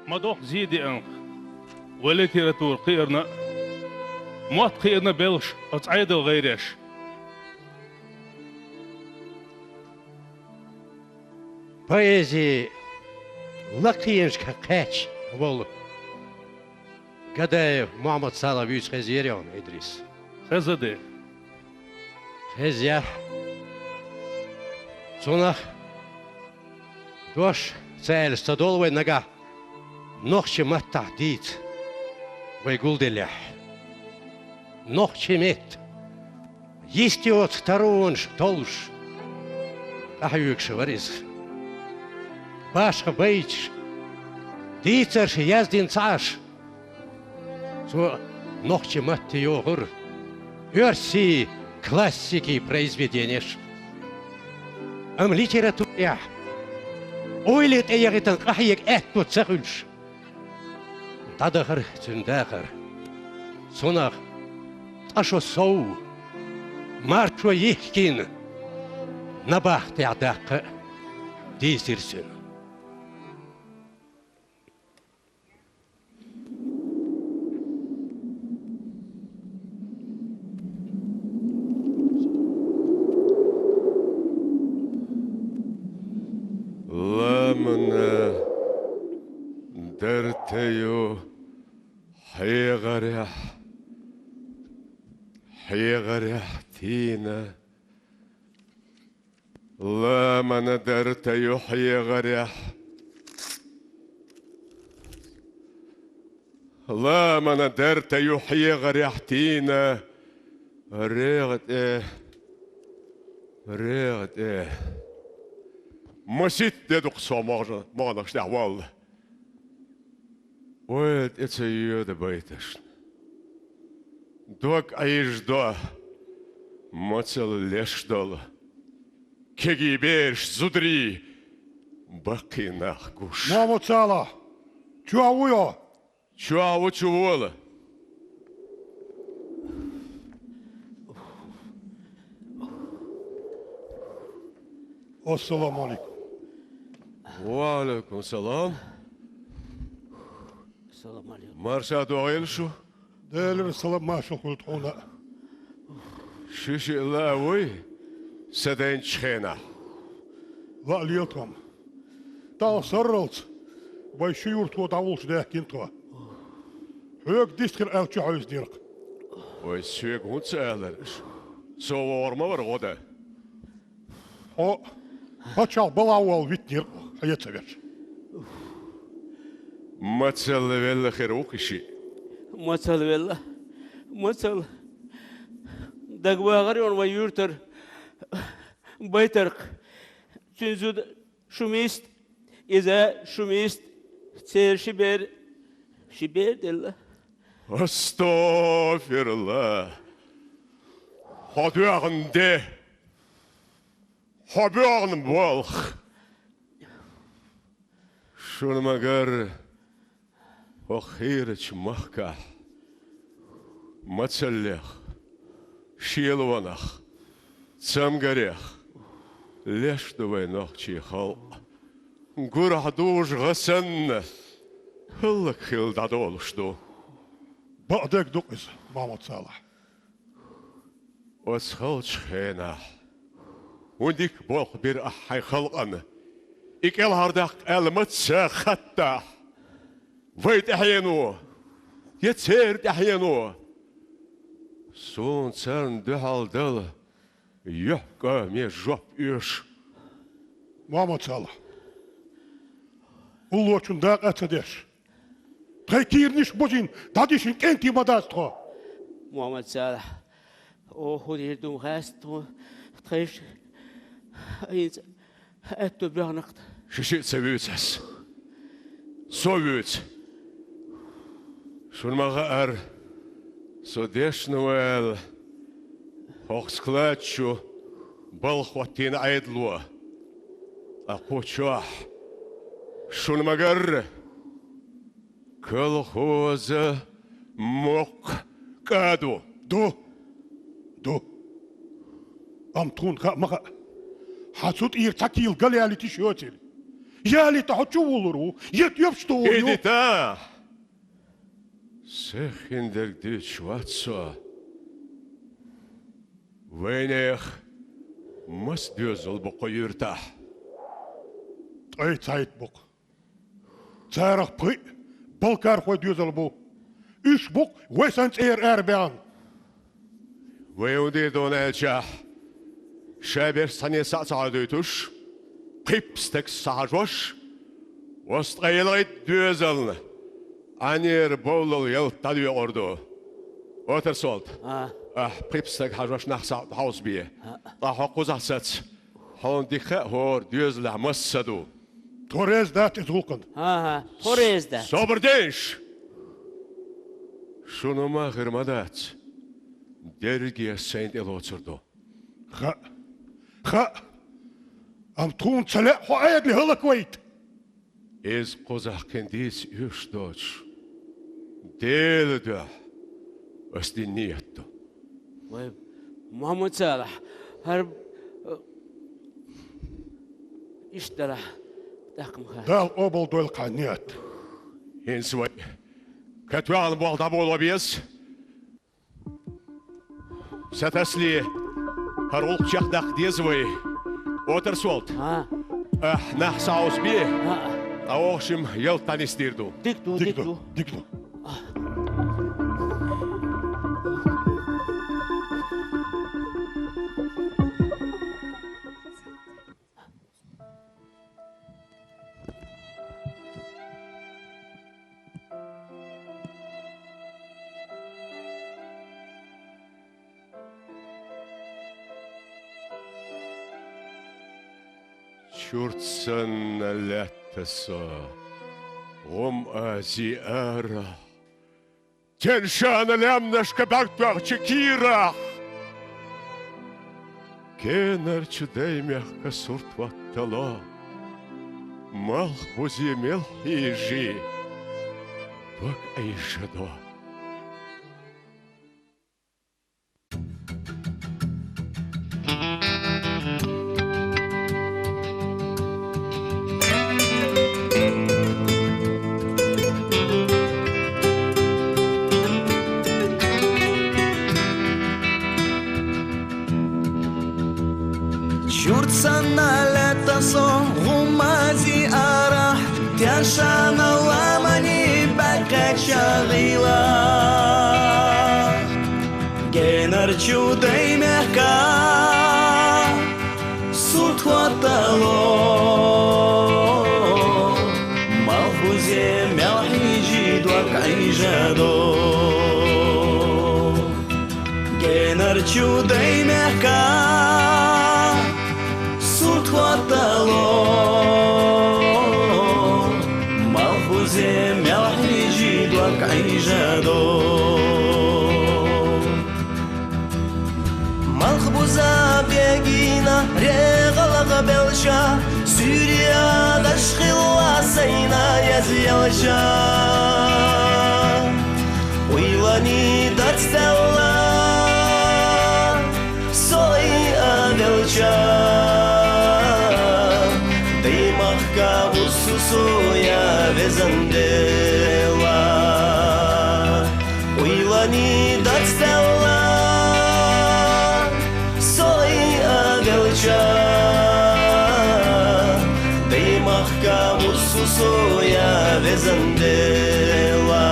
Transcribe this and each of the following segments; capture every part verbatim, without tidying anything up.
Ма дохк зе деанкъ. Вай литература кхиарна, мотт кхиарна белхаш, оцу Ӏедал гӀайреш. Поэзи лакхенашка кхаьчна волу Гадаев Мухьаммад-Сала вуьйцу хезера хьуна, Идрис? Хеза де. Хеза яхь. Цунах дош ца аьлча ца долу вай нагахь нохчийн маттахь дийца вай гулделлехь. Нохчийн меттан йисте йоцу таронаш толлуш, къахьоьгуш вара иза. Башха байташ, дийцарш яздина ца Ӏаш, цо нохчийн матте йохура оьрсийн классикийн произведенеш. Амма литературехь ойла тӀеяхийтина къахьега аьтто ца хуьлуш, дӀадахара цуьнан дахар. Цунах цкъа шо сов, маршо йихкина, набахтехь даккха дийзира цуьнан. Ламанан дарта ю хьегӀарехь, хьегӀарехь тийна. Ламанан дарта ю хьегӀарехь. Ламанан дарта ю хьегӀарехь тийна. РегӀа тӀе, регӀа тӀе. Маситта де ду-кх со могӀ-, могӀанаш тӀехь волла. Ойла тӀе ца йоьду байташна. Дог Ӏийжадо, мацалла леш долу. Кегий бераш, зударий, баккхий нах гуш. Мамацала, чохь вуй хьо? Чохь ву, чу вола. Ассаламу алейкум. Ва алейкум салам. Салам алейкум. Марша догӀийла шу. Делера салам маршалла хуьлда хьуна. Ши-шиъ ла а вуй, са дайначу хенахь. Ла а лела тхо-м. Тахана сарралц вай ши юрто дӀавуллуш даьхкина тхо. Хьоьга дистхира аьлла чу хьевзинера-кх. Вай соьга хӀунда ца алара? Со вогӀур ма вара гӀо дан. Хьо пачхьалкх балхьа волла витинера-кх, хьо е ца веш. Мацалла велла хир ву-кх и шиъ. Мацалла велла. Мацалла. Дагавахар йоьна вай юьртара байтарх. Цуьнан зуда Шумист, иза Шумист, церан ши бер, ши бер делла. Астафирулла! Хьо доьгӀна де! Хьо боьгӀна болх! Шуна ма-гарра, хӀокху хийрачу махкахь мацаллех, шелонах, цамгарех леш ду вай нохчийн халкъ. Гурахь дужу гӀа санна, хӀаллакьхилла дӀадолуш ду. Бакъдерг ду-кх иза, Мамад Салахь. Оцу халчу хенахь хӀун дика болх бира ахь хьайн халкъана? И кӀелхьардаккха аьлла маца хаттахь? Вай тӀаьхьено я церан тӀаьхьено? Суна царна дуьхьал дала юьхькӀаме жоп оьшу. Мамад Салахь, уллочун дакъа а ца деш, тхайн кийранаш бузийна, дӀадишина кӀентий ма дац тхо. Мамад Салахь, о, хӀун дийр ду-м хаьста тхо, тхайша хӀинца аьтто боьхна-кх. Ши-шиъ ца вуьйцу ас. Со вуьйцу. Шуна ма хаьара, со дешна ву аьлла, хӀокху склад чу балха хӀоттийна Ӏедало. Ткъа кху чохь, шуна ма-гарра, колхозан мокх кӀа ду. Ду, ду. Амма тхуна хаа ма хаьа, хьан цу тӀера цхьа кийла гал ялийта йиш йоций? ялийта хьо чувуллур ву, е тоьпаш тохур ю. Эдита! Сехиндерг дуьйцуш вац со. Вайнех маса доьзал бу кху юьртахь? Ткъе цхьайтта бу-кх. Царах пхиъ балкархойн доьзал бу. Уьш бу-кх вай санна цӀера арабаьхна. Вай хӀун дийр ду аьлча, ша берш цхьанне схьа а ца хьаьдуьйтуш, пхи-пхи стагах схьахьажош, оцу ткъе ялхайтта доьзална Ӏанера бовллал ялта дӀадоькъур ду. Отарсолт. А. Ахь пхи-пхи стаг хьажош нах схьа хьовсабе. А. Ткъа хьо кхузахь саца. Хьуна дика хаьа хӀора доьзалехь маса ду. Тхо реза дац иза гӀуллакхана. ХӀан-хӀа, тхо реза дац. Собар де уьш! Шуна хӀумма а хир ма дац. Дерриге ас сайна тӀе лоцур ду. Хаьа. Хаьа. Амма тхуна ца лаьа хьо Ӏедале хӀаллаквайта. Иза кхузахь кхин дийца оьшуш доцуш, Делан дуьхьа ас дина нийят ду. Вай, Мухьаммад-Салахь, хӀара, э, иштта дарахь, тӀаккха ма хаьа. Дала къобалдойла хьан нийят. ХӀинца вай катоьхна болх дӀаболо беза. Сатасале, хӀара гӀуллакх чекхдаккха деза вай. Отарсолт. А. Ахь нах схьахьовсабе. А. Ткъа оха шимма ялта дӀанисдийр ду. Дика ду, дика ду, дика ду. Чурт санна лаьтта со гӀум-азий арахь, теншана лаьмнашка бӀаьрг тоьхча кийрахь. Генарчу Даймехкан сурт хӀоттало, малхбузе мел хьийжий, дог Ӏийжадо. Чурт санна лаьтта со гӀум-азий арахь, теншана ламанийн бӀаьрг кхаьчча гӀийла. Генарчу Даймехкан сурт хӀоттало, малхбузе мел хьийжий, дог Ӏийжадо. Генарчу Даймехкан сурт хӀоттало, малхбузе мел хьийжий, дог Ӏийжадо. Малхбуза бегийна регӀалгӀа белча, суьйре даш хилла сайна еза елча. Къуйланийн дарц даьлла со а велча, Даймахка вуссу со, я везан Дела. Къуйланийн дарц даьлла со а велча, Даймахка вуссу со, я везан Дела.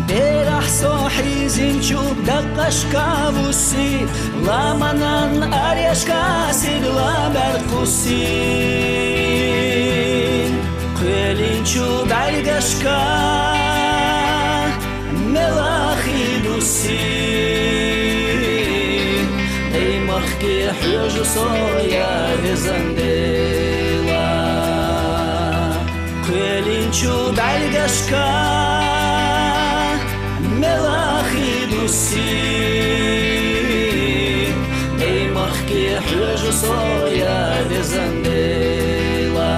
Берахь со хьийзинчу даккхашка вуссий, ламанан арешка сирла бӀаьрг кхуссий. Кхоьлинчу бӀаьргашка мелхий дуссий, Даймахке хьоьжу со, я везан Дела. Кхоьлинчу бӀаьргашка мелхий дуссий, Даймахке хьоьжу со, я везан Дела.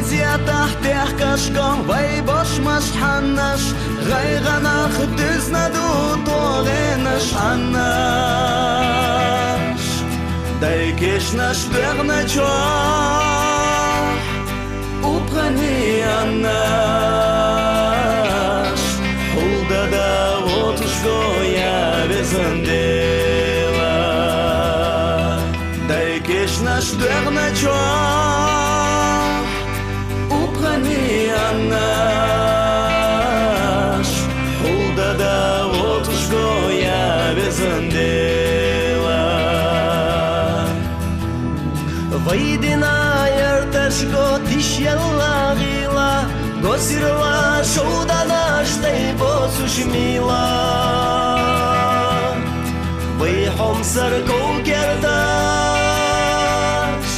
Зетахь техкашкахь вай бошмаш хьаннаш, гӀайгӀанах дуьзна ду тӀогӀенаш хьаннаш. Дай кешнаш доьгӀначохь, упхани аннаш, хьулдада воцуш го, я везан Дела. Дай кешнаш доьгӀначохь, упхани аннаш, хьулдада воцуш го, я везан Дела. Вай дина ярташ го тишъелла гӀийла, госирла шовданаш дай боцуш мила. Вай хьомсар ков-керташ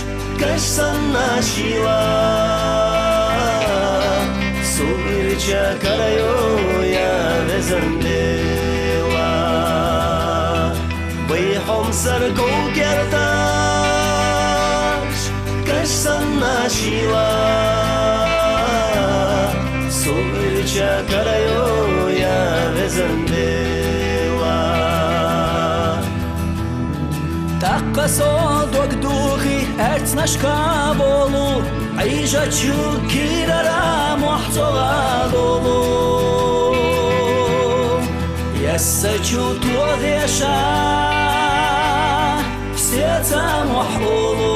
каш санна шийла, сугӀирча карайо, я везан Дела. Вай хьомсар ков-керташ каш санна шийла, сугӀирча карайо, я везан Дела. ТӀаккха со дог духий аьрцнашка волу, Ӏийжачу кийрара мохь цӀогӀа долу. Яссачу тогӀеша сеца мохь олу,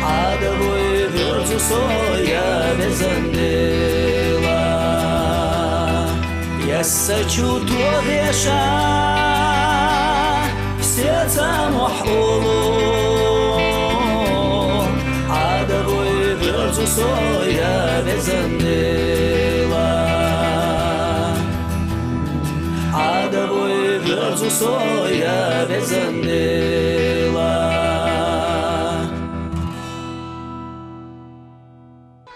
Ӏадавой верзу со, я везан Дела. Яссачу тогӀеша сеца мохь олу, Ӏадавой верзу со, я везан Дела. Ӏадавой верзу со, я везан Дела.